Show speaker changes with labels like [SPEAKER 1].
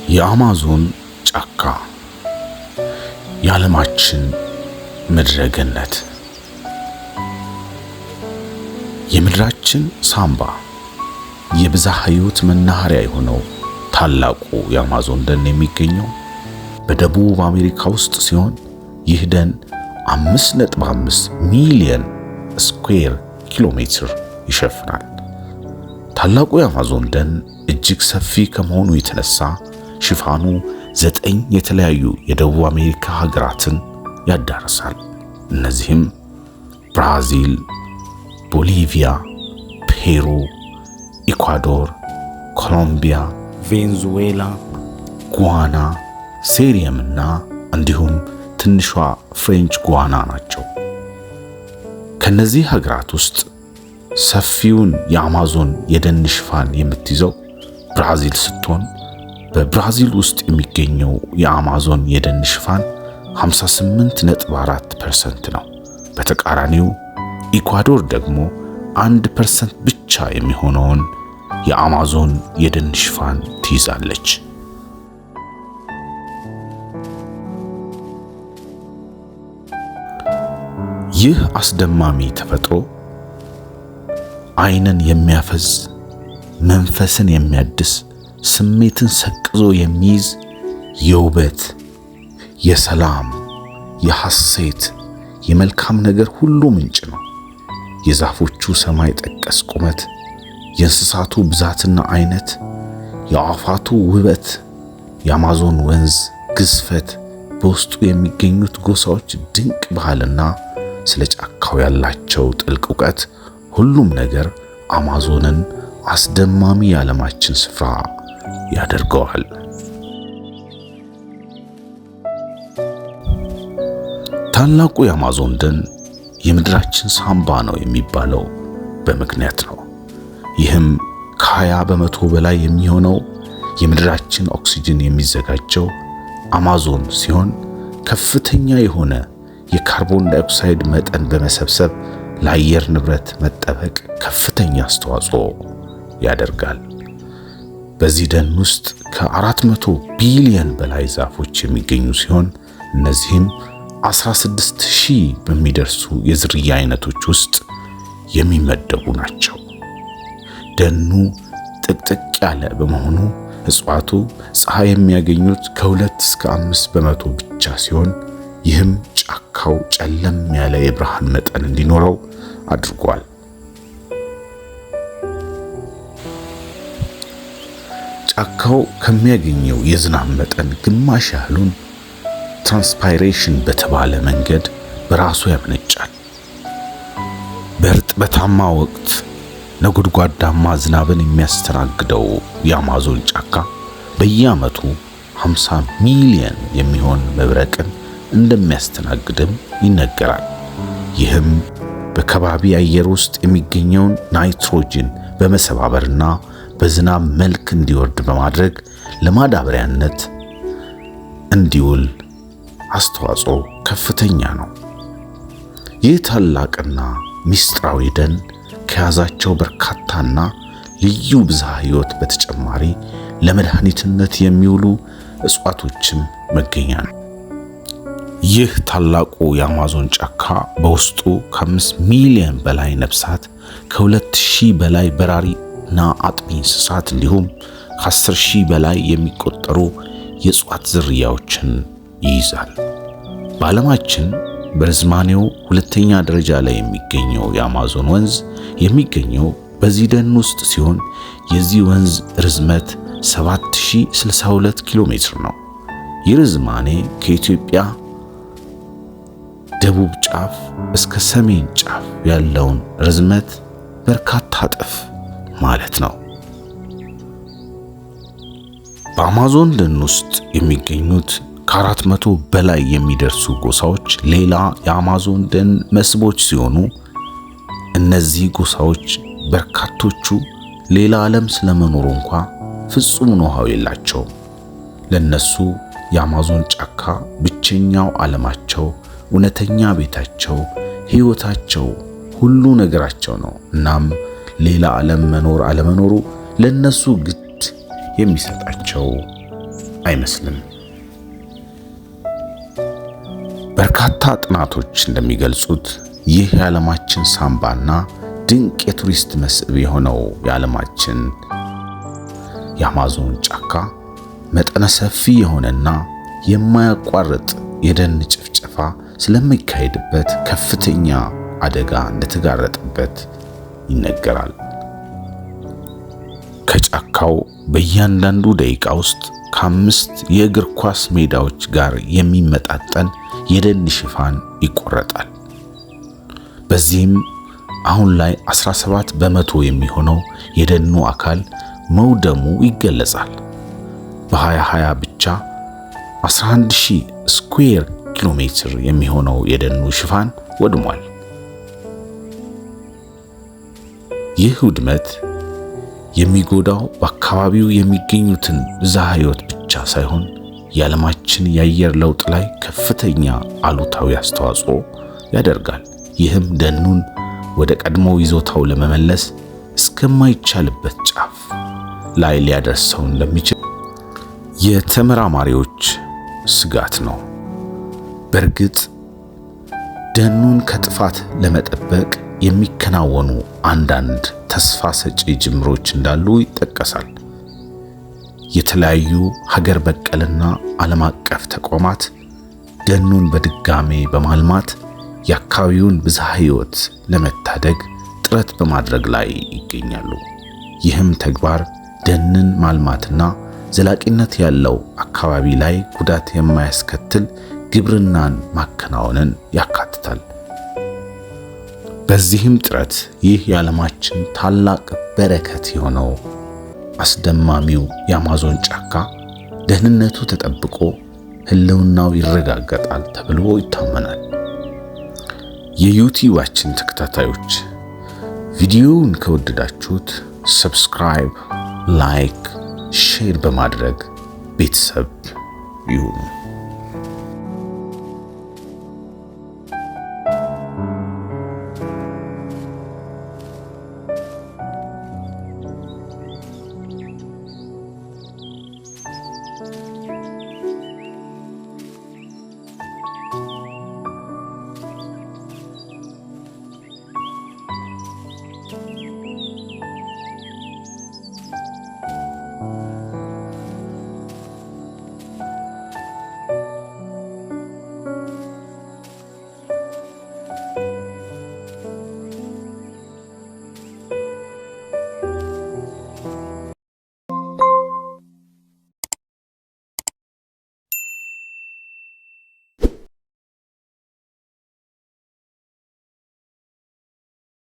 [SPEAKER 1] የአማዞን ጫካ የዓለማችን ምድረ ገነት፣ የምድራችን ሳምባ፣ የብዝሃ ሕይወት መናኸሪያ የሆነው ታላቁ የአማዞን ደን የሚገኘው በደቡብ አሜሪካ ውስጥ ሲሆን ይህ ደን 5.5 ሚሊዮን ስኩዌር ኪሎ ሜትር ይሸፍናል። ታላቁ የአማዞን ደን እጅግ ሰፊ ከመሆኑ የተነሳ ሽፋኑ 9 የተለያዩ የደቡብ አሜሪካ ሀገራትን ያዳርሳል። እነዚህም ብራዚል፣ ቦሊቪያ፣ ፔሩ፣ ኢኳዶር፣ ኮሎምቢያ፣ ቬንዙዌላ፣ ጉዋና፣ ሴሪየምና እንዲሁም ትንሿ ፍሬንች ጉዋና ናቸው። ከነዚህ ሀገራት ውስጥ ሰፊውን የአማዞን የደን ሽፋን የምትይዘው ብራዚል ስትሆን በብራዚል ውስጥ የሚገኘው የአማዞን የደን ሽፋን 58.4% ነው። በተቃራኒው ኢኳዶር ደግሞ 1% ብቻ የሚሆነውን የአማዞን የደን ሽፋን ትይዛለች። ይህ አስደማሚ ተፈጥሮ ዓይንን የሚያፈዝ፣ መንፈስን የሚያድስ፣ ስሜትን ሰቅዞ የሚይዝ የውበት፣ የሰላም፣ የሐሴት፣ የመልካም ነገር ሁሉ ምንጭ ነው። የዛፎቹ ሰማይ ጠቀስ ቁመት፣ የእንስሳቱ ብዛትና አይነት፣ የአዕዋፋቱ ውበት፣ የአማዞን ወንዝ ግዝፈት፣ በውስጡ የሚገኙት ጎሳዎች ድንቅ ባህልና ስለ ጫካው ያላቸው ጥልቅ ዕውቀት፣ ሁሉም ነገር አማዞንን አስደማሚ የዓለማችን ስፍራ ያደርገዋል። ታላቁ የአማዞን ደን የምድራችን ሳምባ ነው የሚባለው በምክንያት ነው። ይህም ከ20% በላይ የሚሆነው የምድራችን ኦክሲጅን የሚዘጋጀው አማዞን ሲሆን ከፍተኛ የሆነ የካርቦን ዳይኦክሳይድ መጠን በመሰብሰብ ለአየር ንብረት መጠበቅ ከፍተኛ አስተዋጽኦ ያደርጋል። በዚህ ደን ውስጥ ከ400 ቢሊዮን በላይ ዛፎች የሚገኙ ሲሆን እነዚህም 16 ሺህ በሚደርሱ የዝርያ አይነቶች ውስጥ የሚመደቡ ናቸው። ደኑ ጥቅጥቅ ያለ በመሆኑ እጽዋቱ ፀሐይ የሚያገኙት ከ2 እስከ 5% ብቻ ሲሆን ይህም ጫካው ጨለም ያለ የብርሃን መጠን እንዲኖረው አድርጓል። ጫካው ከሚያገኘው የዝናብ መጠን ግማሽ ያህሉን transpiration በተባለ መንገድ በራሱ ያመነጫል። በእርጥበታማ ወቅት ነጎድጓዳማ ዝናብን የሚያስተናግደው የአማዞን ጫካ በየዓመቱ 50 ሚሊዮን የሚሆን መብረቅን እንደሚያስተናግድም ይነገራል። ይህም በከባቢ አየር ውስጥ የሚገኘውን ናይትሮጅን በመሰባበርና በዝናብ መልክ እንዲወርድ በማድረግ ለማዳበሪያነት እንዲውል አስተዋጽኦ ከፍተኛ ነው። ይህ ታላቅና ምስጢራዊ ደን ከያዛቸው በርካታና ልዩ ብዝሃ ሕይወት በተጨማሪ ለመድኃኒትነት የሚውሉ እጽዋቶችም መገኛ ነው። ይህ ታላቁ የአማዞን ጫካ በውስጡ ከ5 ሚሊዮን በላይ ነፍሳት፣ ከ2000 በላይ በራሪና አጥቢ እንስሳት እንዲሁም ከ10 ሺህ በላይ የሚቆጠሩ የእጽዋት ዝርያዎችን ይይዛል። በዓለማችን በርዝማኔው ሁለተኛ ደረጃ ላይ የሚገኘው የአማዞን ወንዝ የሚገኘው በዚህ ደን ውስጥ ሲሆን የዚህ ወንዝ ርዝመት 7062 ኪሎ ሜትር ነው። ይህ ርዝማኔ ከኢትዮጵያ ደቡብ ጫፍ እስከ ሰሜን ጫፍ ያለውን ርዝመት በርካታ እጥፍ ማለት ነው። በአማዞን ደን ውስጥ የሚገኙት ከ400 በላይ የሚደርሱ ጎሳዎች ሌላ የአማዞን ደን መስህቦች ሲሆኑ እነዚህ ጎሳዎች በርካቶቹ ሌላ ዓለም ስለመኖሩ እንኳ ፍጹም know-how የላቸውም። ለነሱ የአማዞን ጫካ ብቸኛው ዓለማቸው፣ እውነተኛ ቤታቸው፣ ሕይወታቸው፣ ሁሉ ነገራቸው ነው። እናም ሌላ ዓለም መኖር አለመኖሩ ለነሱ ግድ የሚሰጣቸው አይመስልም። በርካታ ጥናቶች እንደሚገልጹት ይህ የዓለማችን ሳምባና ድንቅ የቱሪስት መስህብ የሆነው የዓለማችን የአማዞን ጫካ መጠነ ሰፊ የሆነና የማያቋርጥ የደን ጭፍጨፋ ስለሚካሄድበት ከፍተኛ አደጋ እንደተጋረጠበት ይነገራል። ከጫካው በእያንዳንዱ ደቂቃ ውስጥ ከ5 የእግር ኳስ ሜዳዎች ጋር የሚመጣጠን የደን ሽፋን ይቆረጣል። በዚህም አሁን ላይ 17% የሚሆነው የደኑ አካል መውደሙ ይገለጻል። በ2020 ብቻ 11,000 ስኩዌር ኪሎ ሜትር የሚሆነው የደኑ ሽፋን ወድሟል። ይህ ውድመት የሚጎዳው በአካባቢው የሚገኙትን ብዝሃ ሕይወት ብቻ ሳይሆን የዓለማችን የአየር ለውጥ ላይ ከፍተኛ አሉታዊ አስተዋጽኦ ያደርጋል። ይህም ደኑን ወደ ቀድሞ ይዞታው ለመመለስ እስከማይቻልበት ጫፍ ላይ ሊያደርሰው እንደሚችል የተመራማሪዎች ስጋት ነው። በእርግጥ ደኑን ከጥፋት ለመጠበቅ የሚከናወኑ አንዳንድ ተስፋ ሰጪ ጅምሮች እንዳሉ ይጠቀሳል። የተለያዩ ሀገር በቀልና ዓለም አቀፍ ተቋማት ደኑን በድጋሜ በማልማት የአካባቢውን ብዝሃ ሕይወት ለመታደግ ጥረት በማድረግ ላይ ይገኛሉ። ይህም ተግባር ደንን ማልማትና ዘላቂነት ያለው አካባቢ ላይ ጉዳት የማያስከትል ግብርናን ማከናወንን ያካትታል። በዚህም ጥረት ይህ የዓለማችን ታላቅ በረከት የሆነው አስደማሚው የአማዞን ጫካ ደህንነቱ ተጠብቆ ሕልውናው ይረጋገጣል ተብሎ ይታመናል። የዩቲዩባችን ተከታታዮች፣ ቪዲዮውን ከወደዳችሁት subscribe፣ like፣ share በማድረግ ቤተሰብ ይሁኑ።